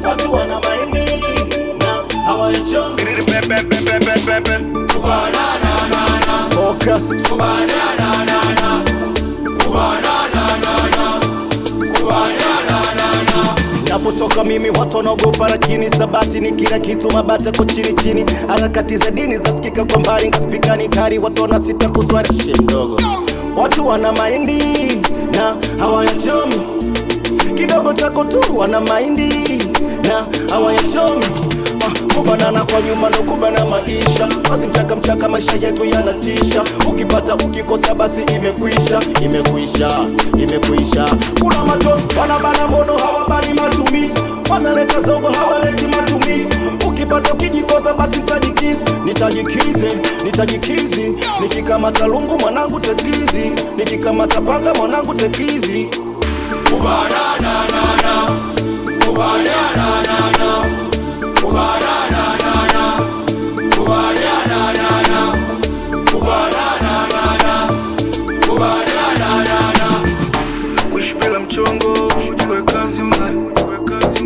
Watu wana mahindi na hawayachomi. Focus. Napotoka mimi watu wanaogopa, lakini sabati ni kila kitu, mabati yako chini chini, harakati za dini zasikika kwa mbali, ngaspikani kari watu wanasita kuswali shi mdogo. Watu wana mahindi na hawayachomi, kidogo chako tu wana mahindi na hawayachomi. Kubanana kwa nyuma ndo kubana maisha, basi mchaka mchaka, maisha yetu yanatisha. Ukipata ukikosa, basi imekwisha, imekwisha, imekwisha. Kuna matosi wanabana modo, hawabani matumizi, wanaleta zogo, hawaleti matumizi. Ukipata ukijikosa, basi nitajikizi, nitajikize, nitajikizi. Nikikamata lungu mwanangu tekizi, nikikamata panga mwanangu tekizi. Kubanana na na.